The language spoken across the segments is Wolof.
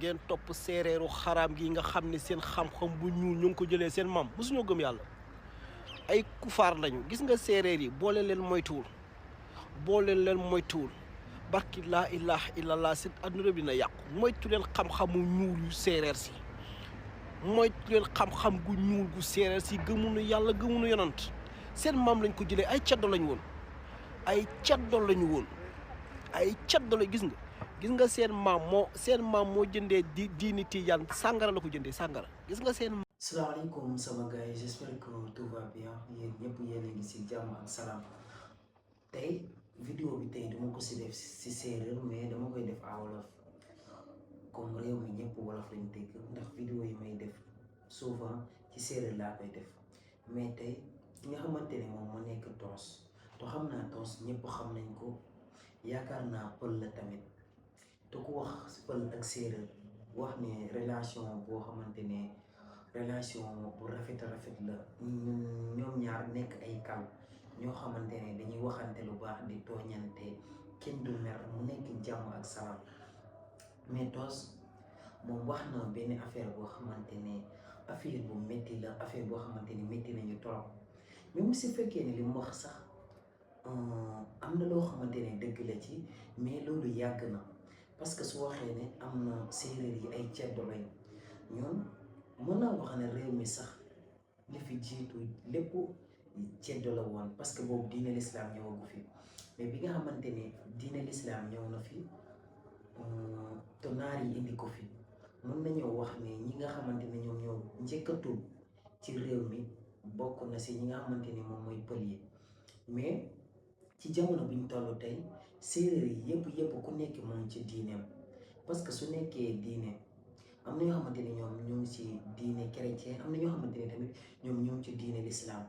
ngeen topp séeréeru xaraam gi nga xam ne seen xam-xam bu ñuul ñu ngi ko jëlee seen maam mosuñoo gëm yàlla ay kufaar lañu. Gis nga séeréer yi boole leen moytuwul barki laa ilaha illallah seen adduna bi na yàqu. moytu leen xam-xamu ñuul yu séeréer si moytu leen xam-xam gu ñuul gu séeréer si gëmunu yàlla gëmunu yonant seen maam lañ ko jëlee ay caddo lañu woon ay caddo la. gis nga seen maam moo jëndee diini tijaan sàngara la ko jëndee sàngara. gis nga seen. salaamaaleykum sama gars yi j'espère que tout va bien yéen ñëpp yéen a ngi si jàmm ak salaam tey vidéo bi tey dama ko si def si séeréer mais dama koy def à wolof comme réew mi ñëpp wolof lañ dégg ndax vidéo yi may def souvent ci séeréer laa koy def mais tey ki nga xamante ne moom moo nekk Tonce te xam naa Tonce ñëpp xam nañ ko yaakaar naa pël la tamit te ku wax pël ak séeréer wax ne relation boo xamante ne relation bu rafet la ñoom ñaar nekk ay kal ñoo xamante ne dañuy waxante lu baax di tooñante kenn du mer mu nekk jàmm ak salaam mais Tonce moom wax na benn affaire boo xamante ne affaire bu métti la affaire boo xamante ne métti nañu trop même si fekkee ne li mu wax sax am na loo xamante ne dëgg la ci mais loolu yàgg na parce que su waxee ne am na séeréer yi ay ceddo lañ ñoom mën naa wax ne réew mi sax li fi jiitu lépp ceddo la woon parce que boobu diine l'islam ñëwagu fi mais bi nga xamante ne diine l'islam ñëw na fi te naar yi indi ko fi mën nañoo wax ne ñi nga xamante ne ñoom ñoo njëkk a tuub ci réew mi bokk na si ñi nga xamante ne moom mooy pël yi mais ci jamono bi ñu toll tey séeréer yi yëpp ku nekk moom ci diineem parce que su nekkee diine am na ñoo xamante ne ñoom ñoo ngi ci diine chrétien am na ñoo xamante ne tamit ñoom ñoo ngi ci diine l'islam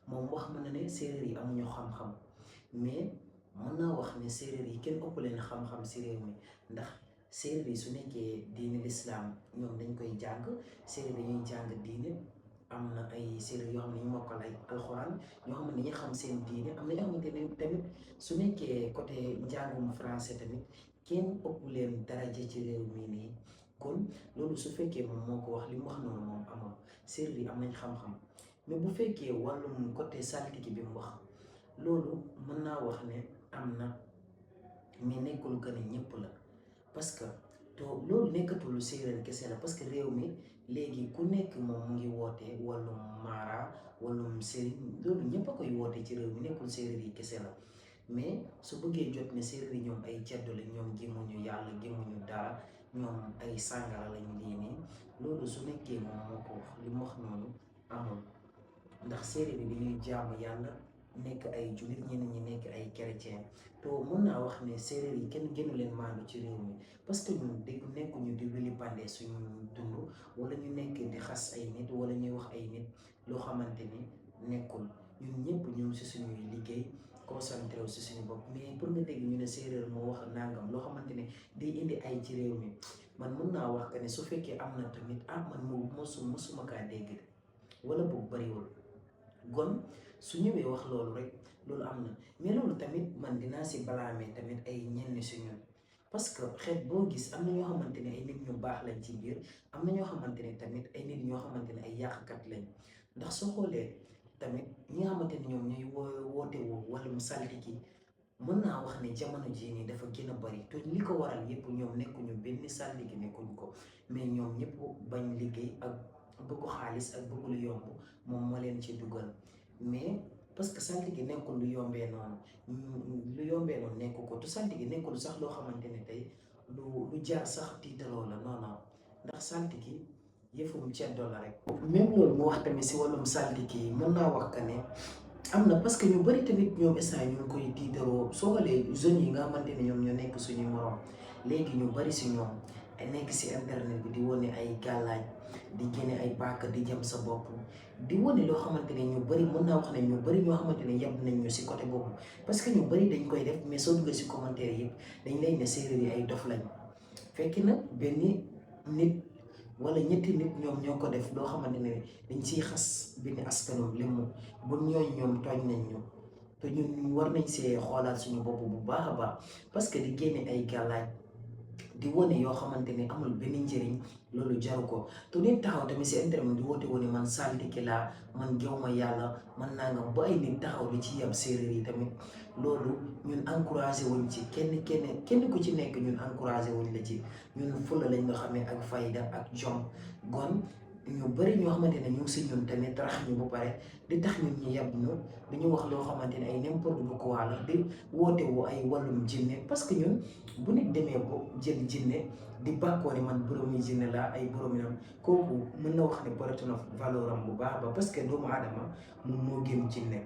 moom wax mën na ne séeréer yi amuñu xam-xam mais mën naa wax ne séeréer yi kenn ëpp leen xam-xam si réew mi ndax séeréer yi su nekkee diine l'islam ñoom dañ koy jàng séeréer dañuy jàng diine am na ay séeréer yoo xam ne ñu mokkal ay alxuraan ñoo xam ne dañuy xam seen diine am na ñoo xamante ne tamit su nekkee côté njàngum français tamit kenn ëpp leen daraja ci réew mi nii kon loolu su fekkee moom moo ko wax li mu wax noonu moom amoon séeréer yi am nañ xam-xam mais bu fekkee wàllum côté saltiki bi mu wax loolu mën naa wax ne am na mais nekkul que ne ñëpp la parce que to loolu nekkatul séeréer kese la parce que réew mi léegi ku nekk moom mu ngi woote wàllum maara wàllum sëriñ loolu ñëpp a koy woote ci réew mi nekkul séeréer yi kese la mais su bëggee jot ne séeréer yi ñoom ay ceddo la ñoom gëmuñu yàlla gëmuñu dara ñoom ay sàngara lañ lii nii loolu su nekkee moom moo ko wax li mu wax noonu amul ndax séeréer yi dañuy jaamu yàlla nekk ay jullit ñeneen ñi nekk ay chrétien to mën naa wax ne séeréer yi kenn gënu leen maandu ci réew mi parce que ñun dégg nekkuñu di wili bande suñu dund wala ñu nekk di xas ay nit wala ñuy wax ay nit loo xamante ni nekkul ñun ñëpp ñu si suñuy liggéey concentré wu si suñu bopp mais pour nga dégg ñu ne séeréer moo wax nangam loo xamante ne day indi ay ci réew mi man mën naa wax que ne su fekkee am na tamit man mosuma kaa dégg de wala boobu bariwul gon su ñëwee wax loolu rek loolu am na mais loolu tamit man dinaa si balaamee tamit ay ñenn si ñun parce que xeet boo gis am na ñoo xamante ne ay nit ñu baax lañ ci biir am na ñoo xamante ne tamit ay nit ñoo xamante ne ay yàqkat lañ ndax soo xoolee tamit ñi nga xamante ne ñoom ñooy woote woo wàllum saltiki mën naa wax ne jamono jii nii dafa gën a bari te li ko waral yëpp ñoom nekkuñu benn saltiki nekkuñu ko mais ñoom ñëpp bañ liggéey ak bëggu xaalis ak bëggu lu yomb moom moo leen ci dugal mais parce que saltiki nekkul lu yombee noonu nekku ko te saltiki nekkul sax loo xamante ne tey lu jaar sax tiitaroo la non ndax saltiki yëfum ceddo la rek. même loolu mu wax tamit si wàllum saltiki yi mën naa wax que ne am na parce que ñu bari tamit ñoom instant ñu ngi koy tiitaroo soo xoolee jeunes yi nga xamante ne ñoom ñoo nekk suñuy morom léegi ñu bari si ñoom ay nekk si internet bi di wane ay gàllaaj di génne ay paaka di jëm sa bopp di wane loo xamante ne ñu bari mën naa wax ne ñu bari ñoo xamante ne yab nañ ñu si côté boobu parce que ñu bari dañ koy def mais soo duggee si commentaire yëpp dañ lay ne séeréer yi ay dof lañ fekk na benn nit wala ñetti nit ñoom ñoo ko def loo xamante ne dañ siy xas benn askanam limu bu ñoom tooñ nañ ñu te ñun war nañ see xoolaat suñu bopp bu baax a baax parce que di génne ay gàllaaj di wane yoo xamante ne amul benn njëriñ loolu jaru ko te nit taxaw tamit si internet di woote wane man saltike laa man gew ma yàlla man nangam ba ay nit taxaw di ci yab séeréer yi tamit loolu ñun encouragé wuñ ci kenn ku ci nekk ñun encouragé wuñ la ci ñun fulla lañ nga xamee ak fayda ak jom gon ñu bëri ñoo xamante ne ñu ngi si ñun tamit rax ñu ba pare di tax ñun ñu yab ñu dañu wax loo xamante ne ay n'importe quoi la di woote woo ay wàllum jinne parce que ñun bu nit demee ko jël jinne di bàkkoo ne man boroomi jinne laa ay boroomi nam kooku mën na wax ne porte na valeur am bu baax ba parce que doomu aadama moom moo gën jinne